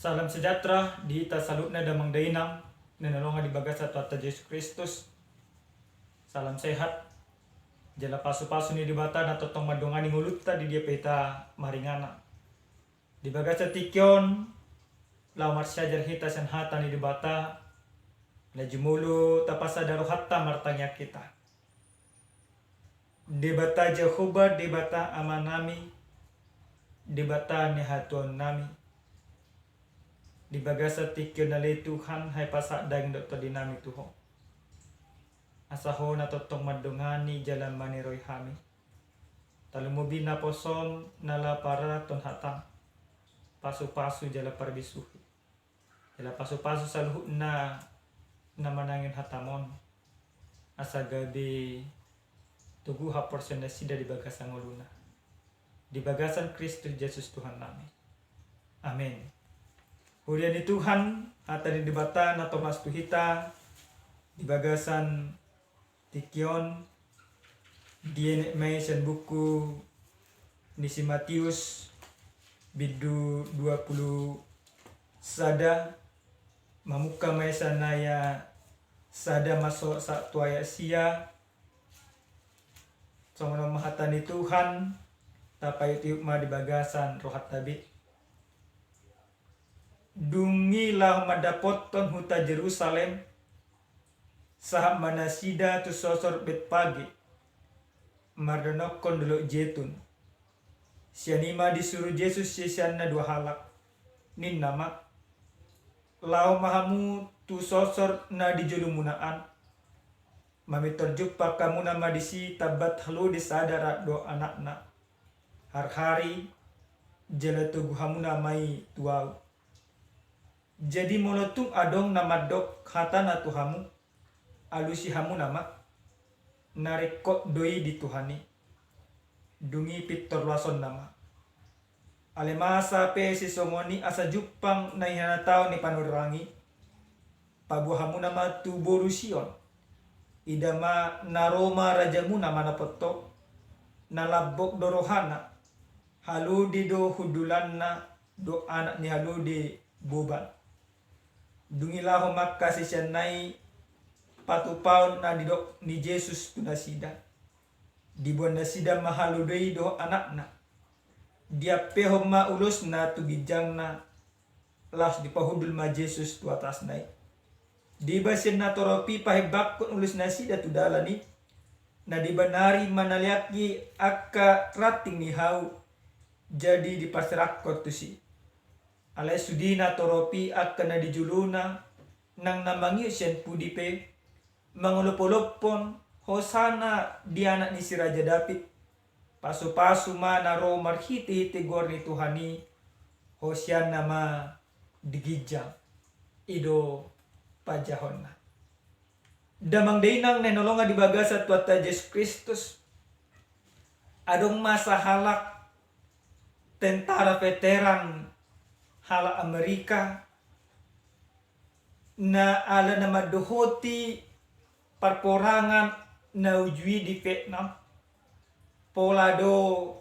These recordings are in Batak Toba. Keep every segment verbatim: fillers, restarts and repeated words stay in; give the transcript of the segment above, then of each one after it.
Salam sejahtera di hita saluhutna damang dainang na hinaholongan di bagasan Tuhanta Jesus Kristus. Salam sehat. Jala pasupasu ni Debata na tongtong mandongani ngolunta di dia pe hita maringanan. Di bagasan tingki on, laho marsiajar hita sian hata ni Debata, na jumolo tapasada rohanta martangiang hita. Debata Jahowa, Debata Amanami, Debata ni hatuaonnami. Di bagasan tingki on ale Tuhan, hami pasahat daging dohot tondinami tu Ho. Asa Ho na tongtong mandongani jala maniroi hami. Tarlumobi naposom na laho pararathon hataM. Pasupasu jala parbisuhi. Jala pasupasu saluhutna na manangihon hataM on. Asa gabe togu haporseaon nasida di bagasan ngoluna. Di bagasan Kristus Jesus Tuhannami. Amen. Huria ni Tuhan, hata ni Debata na tongtong tu hita di bagasan tingki on, dienet ma i sian buku ni si Matius, bindu dua pulu sada, mamungka ma i sian ayat sada masuk sahat tu ayat sia. Songon on ma hata ni Tuhan, tapaihut-ihut ma di bagasan rohanta be. Dung i laho mandapothon huta Jerusalem, sahat ma nasida tu sosor Betfage, mardonokkon Dolok Jetun. Sian i ma disuru Jesus siseanna dua halak. Ninna ma, laho ma hamu tu sosor na di jolomuna an. Mamintor jumpang hamuna ma disi tambat halode sada rap dohot anakna. Harhari, jala togu hamuna ma i tu ahu. Jadi molo tung adong na mandok hatana tu hamu, alusi hamuna ma, na ringkot do i di Tuhan i. Dung i pintor loasonna ma. Alai masa pe sisongon i asa jumpang na hinataon ni panurirang i, paboa hamuna ma tu boru Sion. Ida ma na ro ma rajamuna manopot ho, na lambok do rohana, halode do hundulanna, dohot anak ni halode boban. Dung i laho ma angka siseanna i patupaon na nidok ni Jesus tu nasida. Diboan nasida ma halode i dohot anakna. Diampehon ma ulosna tu ginjangna, laos dipahundul ma Jesus tu atasna i. Deba sian natorop i pahembangkon ulos nasida tu dalan i, na deba nari manaleangi angka ranting ni hau, jadi diparserakhon tusi. Alai sude natorop i angka na di jolona, nang na mangihut sian pudi pe, mangolopolophon, Hosana di anak ni si Raja Daud. Pasupasu ma na ro marhitehite goar ni Tuhan i, Hosianna ma di ginjang. I do panjahonna. Damang dainang na hinaholongan di bagasan Tuhanta Jesus Kristus, adong ma sahalak tentara veteran halak Amerika, na ala na mandohoti parporangan na uju i di Vietnam, pola do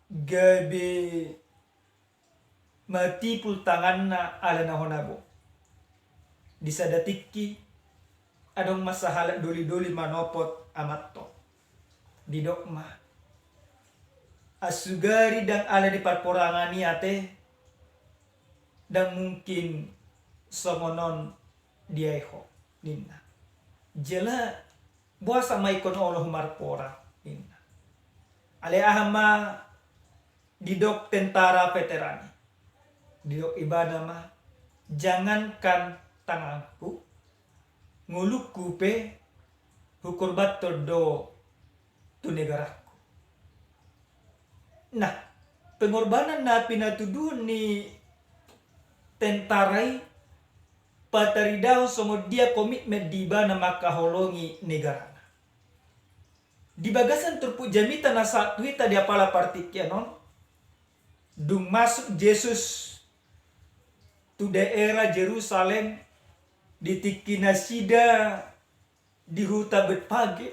gabe matipul tanganna ala na hona bo. Di sada tingki, adong ma sahalak doli-doli manopot amanta. Didok ma, "Asugari ndang ala ni parporangan i ate, ndang mungkin songon on diae ho," ninna. "Jala boasa ma ingkon olo ho marporang?" ninna. Alai aha ma didok tentara veteran i? Didok ibana ma, "Jangankan tanganku, ngolungku pe hukorbanhon do tu negarangku." Nah, pengorbanan na pinatuduhon ni tentara i pataridahon songon dia komitmen di ibana mangkaholongi negarana. Di bagasan turpuk jamita na sahat tu hita di apala partingkian on, dung masuk Jesus tu daerah Jerusalem, di tingki nasida di huta Betfage,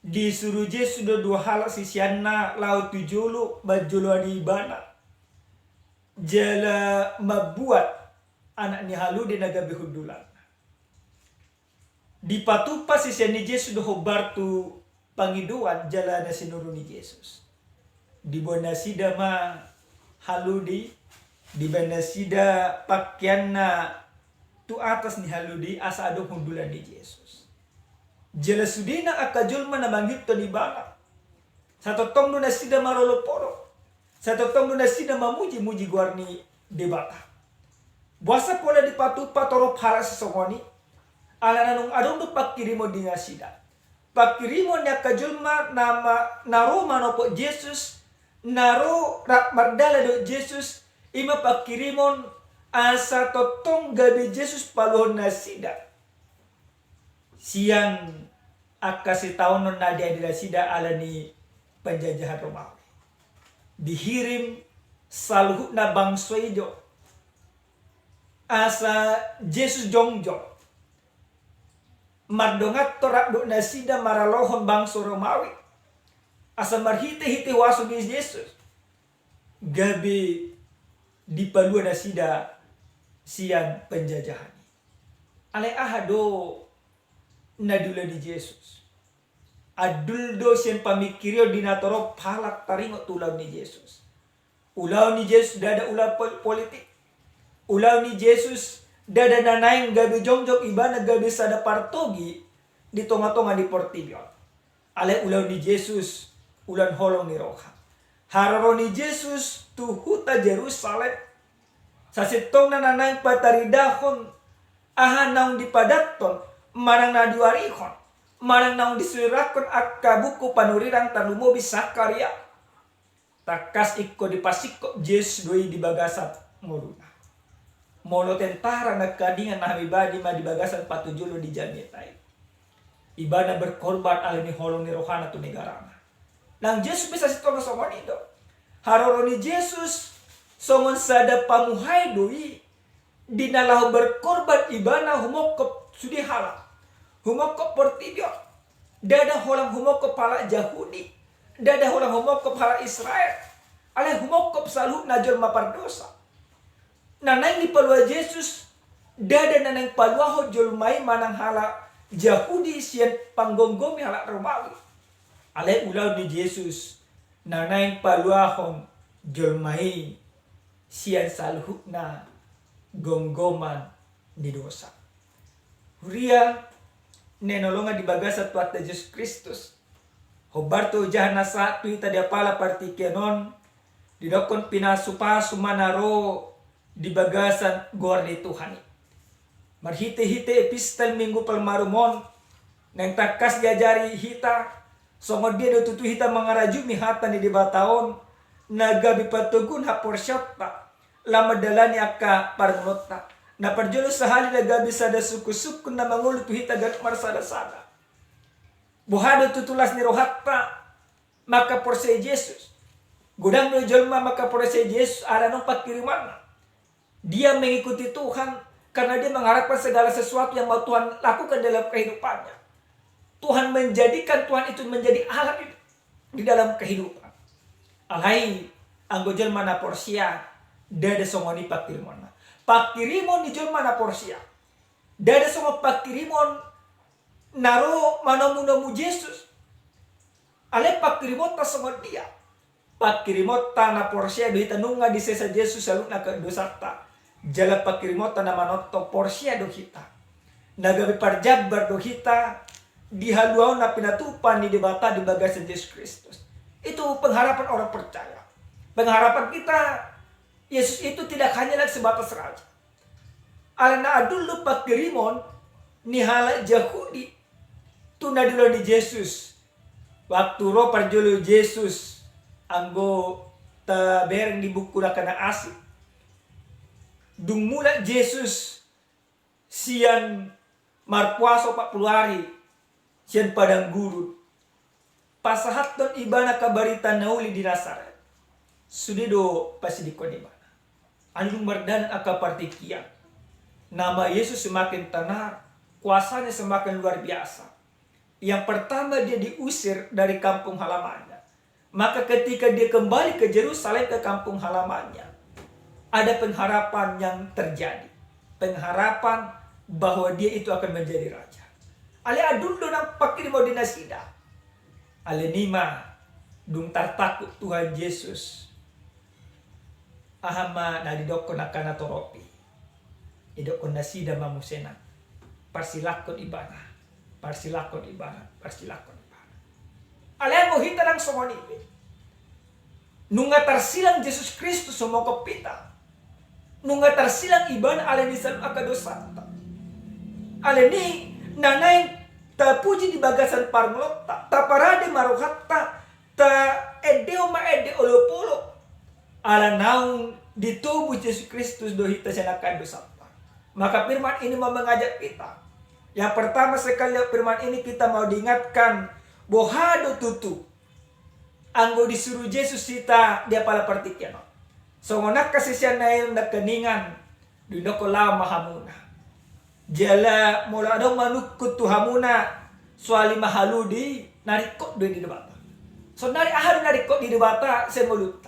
disuru Jesus do dua halak siseanna laho tu jolo manjoloani ibana. jala mambuat anak ni halode na gabe hundulanna. Dipatupa sisean ni Jesus do hombar tu pangidoan jala na sinuru ni Jesus. Diboan nasida ma halode i, dibaen nasida pakeanna tu atas ni halode i asa adong hundulan ni Jesus. Jala sudena angka jolma na mangihuthon ibana. Sai tongtong do nasida marolopolop. Sai tongtong do nasida mamujimuji goar ni Debata. Boasa pola dipatupa torop halak sisongon i? Alana nunga adong do pangkirimon di nasida. Pangkirimon ni angka jolma na ma-, na ro manopot Jesus, na ro rap mardalan dohot Jesus, i ma pangkirimon asa tongtong gabe Jesus paluahon nasida sian angka sitaonon na diadili nasida ala ni penjajahan Romawi. Dihirim saluhutna bangso i jo asa Jesus jongjong mardongan torop dohot nasida maralohon bangso Romawi, asa marhitehite huaso ni Jesus gabe dipalua nasida sian penjajahan i. Alai aha do na diula ni Jesus? Andul do sian pamingkirion di natorop halak taringot tu ulaon ni Jesus. Ulaon ni Jesus ndada ulaon pol-, politik. Ulaon ni Jesus ndada na naeng gabe jongjong ibana gabe sada partogi di tongatonga ni portibi on. Alai ulaon ni Jesus ulaon holong ni roha. Haroro ni Jesus tu huta Jerusalem sasintongna na naeng pataridahon aha naung dipadathon manang na diuarihon manang naung disurirathon angka buku panurirang tarlumobi Sakaria. Tangkas ingkon dipasingkop Jesus do i di bagasan ngoluna. Molo tentara nangkaningan na hami badi ma di bagasan patujolo di jamita i. Ibana berkorban ala ni holong ni rohana tu negarana. Nang Jesus pe sasintongna songon i do. Haroro ni Jesus songon sada pamuhai do i di na laho berkorban ibana humongkop sude halak. Humongkop portibi on. Ndada holan humongkop halak Jahudi. Ndada holan humongkop halak Israel. Alai humongkop saluhutna jolma pardosa. Na naeng dipalua Jesus, ndada na naeng paluahon jolma i manang halak Jahudi sian panggomgomi halak Romawi. Alai ulaon ni Jesus na naeng paluahon jolma i sian saluhutna gomgoman ni dosa. Huria na hinaholongan di bagasan Tuhanta Jesus Kristus, hombar tu ojahan na sahat tu hita di apala partingkian on, didokkon pinasupasu ma na ro di bagasan goar ni Tuhan i. Marhitehite epistel Minggu Palmarum on, naeng tangkas diajari hita, songon dia do tutu hita mangarajumi hata ni Debata on, na gabe patoguhon haporseaonta, laho mandalani angka parngoluonta. Na parjolo sahali na gabe sada sungkunsungkun na mangolu tu hita ganup marsadasada. Boha do tutu las ni rohanta mangkaporseai Jesus? Godang do jolma mangkaporseai Jesus ala naung pangkirimanna. Dia mengikuti Tuhan karena dia mengharapkan segala sesuatu yang mau Tuhan lakukan dalam kehidupannya. Tuhan menjadikan Tuhan itu menjadi alat di dalam kehidupan. Alai anggo jolma na porsea, ndada songon i pangkirimonna. Pangkirimon ni jolma na porsea ndada songon pangkirimon na ro manomunomu Jesus. Alai pangkirimonta songon dia? Pangkirimonta na porsea do hita nunga disesa Jesus saluhutna angka dosanta. Jala pangkirimonta na manongtong porsea do hita, na gabe parjambar do hita di haluaon na pinatupa ni Debata di bagasan Jesus Kristus. Itu pengharapan orang percaya. Pengharapan kita, Yesus itu tidak hanya lagi sebatas raja. Alana andul do pangkirimon ni halak Jahudi tu na diula ni Jesus. Waktu ro parjolo Jesus, anggo tabereng di buku Dangka na Asing, dung mulak Jesus sian marpuasa opat pulu ari sian padang gurun, pasahathon ibana angka barita na uli di Nasaret. Sude do pasidingkon ibana. Alai dung mardalan angka partingkian, nama Yesus semakin tenar, kuasanya semakin luar biasa. Yang pertama, dia diusir dari kampung halamannya. Maka ketika dia kembali ke Jerusalem, ke kampung halamannya, ada pengharapan yang terjadi. Pengharapan bahwa dia itu akan menjadi raja. Alai adong do nang pangkirimon di nasida. Alai nima dung tartangkup Tuhan Jesus, aha ma na didokkon angka na torop i? Didokkon nasida ma muse nang, parsilangkon ibana, parsilangkon ibana, parsilangkon ibana. Alai anggo hita nang songon i be. Nunga tarsilang Jesus Kristus humongkop hita. Nunga tarsilang ibana alani saluhut angka dosanta. Alani na naeng tapuji di bagasan parngoluonta, taparade ma rohanta, taendehon ma ende olopolop. Ala naung ditobus Jesus Kristus do hita sian angka dosanta. Maka firman ini mau mengajak kita. Yang pertama sekali lewat firman ini kita mau diingatkan, boha do tutu anggo disuru Jesus hita di apala partingkian on. Songon angka siseanna i nangkiningan, didokkon laho ma hamuna. Jala molo adong manungkun tu hamuna, soali ma halude i, na ringkot do i di Debata. Saonari aha do na ringkot di Debata sian ngolunta?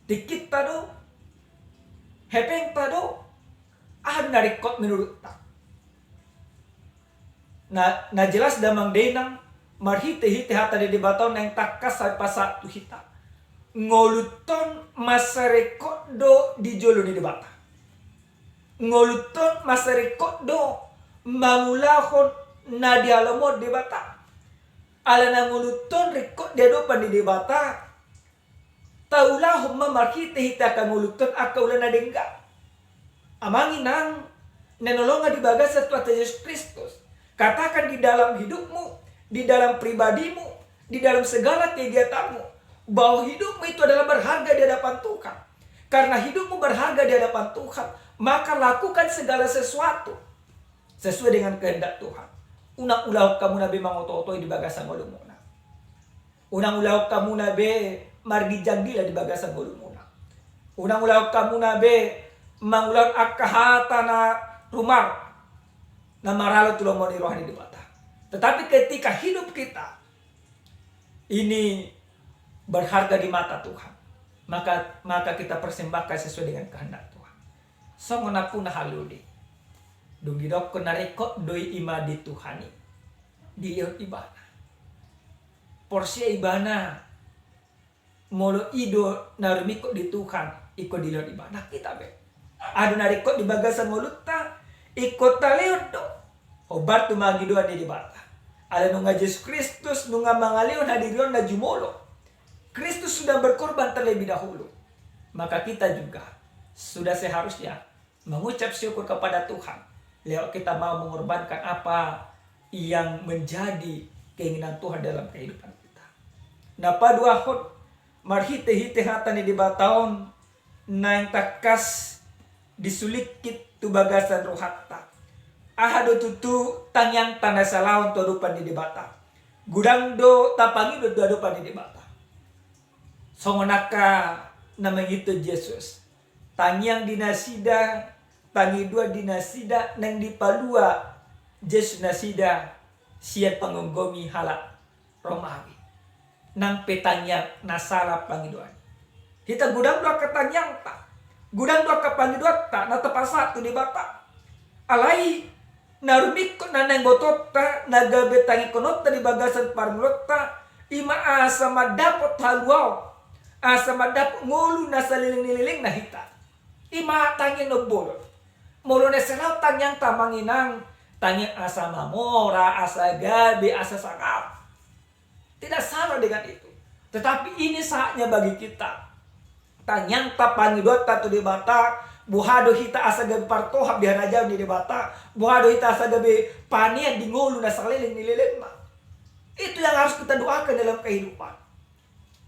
Tingkinta do? Hepengta do? Aha do na ringkot menurutta? Na, na jelas damang dainang, marhitehite hata ni Debata on naeng tangkas sai pasahat tu hita. Ngolunta on mansai ringkot do di jolo ni Debata. Ngolunta on mansai ringkot do mangulahon na dihalomohon Debata. Alana ngolunta on ringkot di adopan ni Debata, taulahon ma marhitehite angka ngolunta on angka ula na denggan. Amang inang, na hinaholongan di bagasan Tuhanta Jesus Kristus, katakan di dalam hidupmu, di dalam pribadimu, di dalam segala kegiatanmu, bahwa hidupmu itu adalah berharga di hadapan Tuhan. Karena hidupmu berharga di hadapan Tuhan, maka lakukan segala sesuatu sesuai dengan kehendak Tuhan. Unang ulahon hamu na be mangotootoi di bagasan ngolumuna. Unang ulahon hamu na be marginjang dila di bagasan ngolumuna. Unang ulahon hamu na be mangulahon angka hata na rumar, na maralo tu lomo ni roha ni Debata. Tetapi ketika hidup kita ini berharga di mata Tuhan, maka, maka kita persembahkan sesuai dengan kehendak Tuhan. Songon nampuna halude. Dung didokkon na ringkot do i, ima di Tuhan i, dilehon ibana. Porsea ibana, molo i do na rumingkot di Tuhan, ingkon dilehon ibana. Hita be, aha do na ringkot di bagasan ngolunta, ingkon talehon do hombar tu pangidoan ni Debata. Ala nunga Jesus Kristus nunga mangalehon hadirionna jumolo. Kristus sudah berkorban terlebih dahulu. Maka kita juga sudah seharusnya mengucap syukur kepada Tuhan lewat kita mau mengorbankan apa yang menjadi keinginan Tuhan dalam kehidupan kita. Na paduahon, marhitehite hata ni Debata on naeng tangkas disulingkit tu bagasan rohanta. Aha do tutu tangiangta na saleleng tu adopan ni Debata? Godang do tapangido tu adopan ni Debata. Songon angka na mangihuthon Jesus. Tangiang di nasida, pangidoan di nasida, naeng dipalua Jesus nasida sian panggomgomi halak Romawi. Nang pe tangiang na sala pangidoan. Hita godang do angka tangiangta, godang do angka pangidoanta na tapasahat tu Debata. Alai na rumingkot na naeng botoonta, na gabe tangihononta di bagasan parngoluonta, ima asa mandapot haluaon, asa mandapot ngolu na saleleng ni lelengna hita. Ima tangiang na umbolon. Molo na sala tangiangta, amang inang, tangiang asa mamora, asa gabe, asa sangap. Tidak salah dengan itu. Tetapi ini saatnya bagi kita. Tangiangta, pangidoanta tu Debata, boha do hita asa gabe partohap di harajaon ni Debata, boha do hita asa gabe panean di ngolu na saleleng ni lelengna. Itu yang harus kita doakan dalam kehidupan.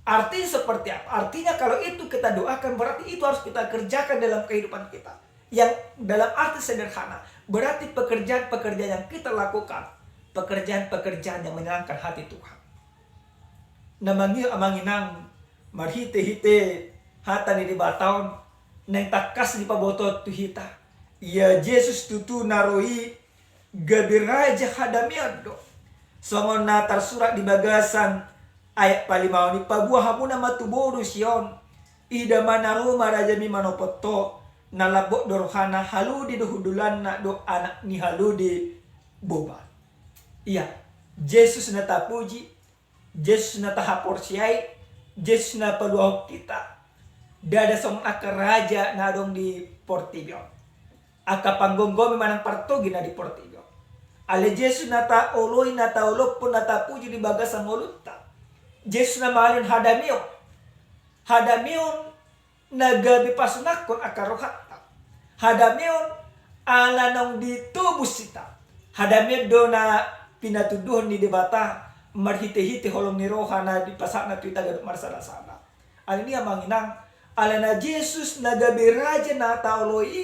Artinya seperti apa? Artinya kalau itu kita doakan, berarti itu harus kita kerjakan dalam kehidupan kita. Yang dalam arti sederhana, berarti pekerjaan-pekerjaan yang kita lakukan, pekerjaan-pekerjaan yang menyenangkan hati Tuhan. Na mangihut, amang inang, marhitehite hata ni Debata on, naeng tangkas dipabotohon tu hita. Ia Jesus tutu na ro i gabe raja hadameon do. Songon na tarsurat di bagasan ayat palimaon i, paboa hamuna ma tu boru Sion, Ida ma na ro ma rajami manopot ho, na lambok do rohana, halode do hundulanna, dohot anak ni halode boban. Ia, Jesus na tapuji, Jesus na tahaporseai, Jesus na paluahon hita. Ndada songon angka raja na adong di portibi on. Angka panggomgomi manang partogi na di portibi on. Alai Jesus na taoloi, na taolophon, na tapuji di bagasan ngolunta. Jesus na mangalehon hadameon. Hadameon na gabe pasunangkon angka rohanta. Hadameon ala naung ditobus hita. Hadameon do na pinatunduhon ni Debata marhitehite holong ni roha na dipasahatna tu hita ganup marsadasada. Alani i amang inang, alana Jesus na gabe raja na taoloi i,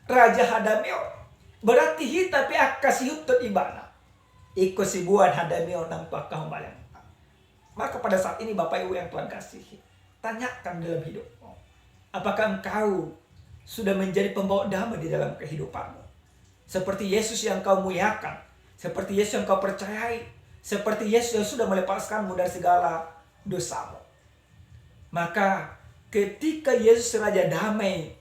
raja hadameon. Berarti hita pe angka siihuthon ibana. Ingkon siboan hadameon nang tu angka hombalanta. Maka pada saat ini Bapak Ibu yang Tuhan kasihi, tanyakan dalam hidupmu. Apakah engkau sudah menjadi pembawa damai di dalam kehidupanmu? Seperti Yesus yang kau muliakan, seperti Yesus yang kau percayai, seperti Yesus yang sudah melepaskanmu dari segala dosamu. Maka ketika Yesus Raja Damai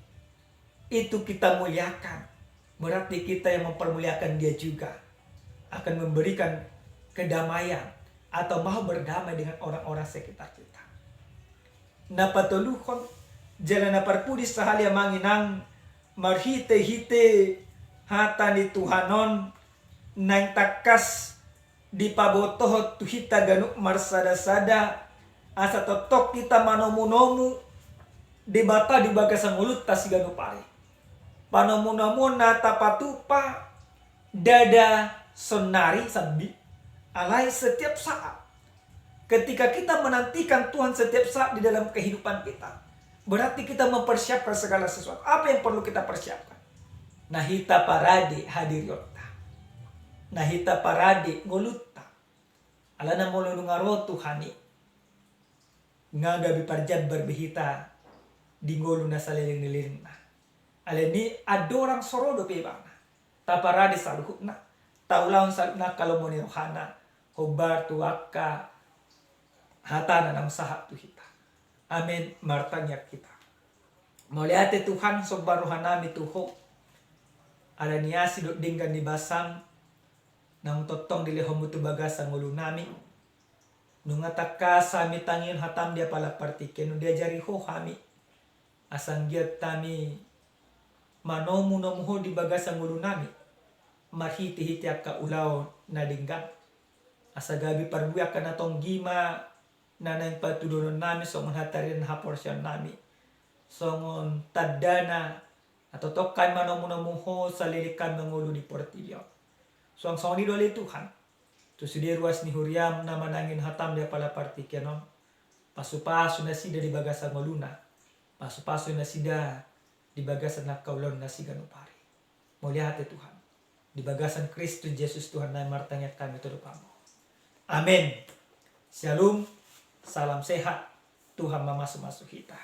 itu kita muliakan, berarti kita yang mempermuliakan Dia juga akan memberikan kedamaian atau mau berdamai dengan orang-orang sekitar kita. Na patoluhon, jala na parpudi sahali amang inang, marhitehite hata ni Tuhan on naeng tangkas dipabotohon tu hita ganup marsadasada, asa tongtong hita manomunomu Debata di bagasan ngolunta siganup ari. Panomunomuon na tapatupa ndada sonari sambing, alai setiap saat. Ketika kita menantikan Tuhan setiap saat di dalam kehidupan kita, berarti kita mempersiapkan segala sesuatu. Apa yang perlu kita persiapkan? Na hita parade hadirionta. Na hita parade ngolunta. Alana molo nunga ro Tuhan i, nga gabe parjambar be hita di ngolu na saleleng ni lelengna. Alani i andorang so ro dope ibana, taparade saluhutna, taulahon saluhutna angka lomo ni rohana, hombar tu angka hatana naung sahat tu hita. Amen. Martangiang hita. Mauliate Tuhan, somba rohanami tu Ho. Alani i asi dohot denggan ni basam naung tongtong dilehonmu tu bagasan ngolunami. Nunga tangkas hami tangihon hatam di apala partingkian on, diajari Ho hami. Asa anggiat hami manomunomu Ho di bagasan ngolunami. Marhitehite angka ulaon na denggan. Asa gabe parbue angka na tonggi ma na naeng patuduhononnami songon hatarian haporseaonnami. Songon tandana, na tongtong hami manomunomu Ho saleleng hami mangolu di portibi on. Suang songon i do ale Tuhan. Tu sude ruas ni huriam na manangihon hatam di apala partingkian on. Pasupasu nasida di bagasan ngoluna. Pasupasu nasida di bagasan angka ulaonna siganup ari. Mauliate Tuhan. Di bagasan Kristus Jesus Tuhannami martangiang hami tu adopanmu. Amen. Shalom. Salam sehat. Tuhan mamasumasu hita.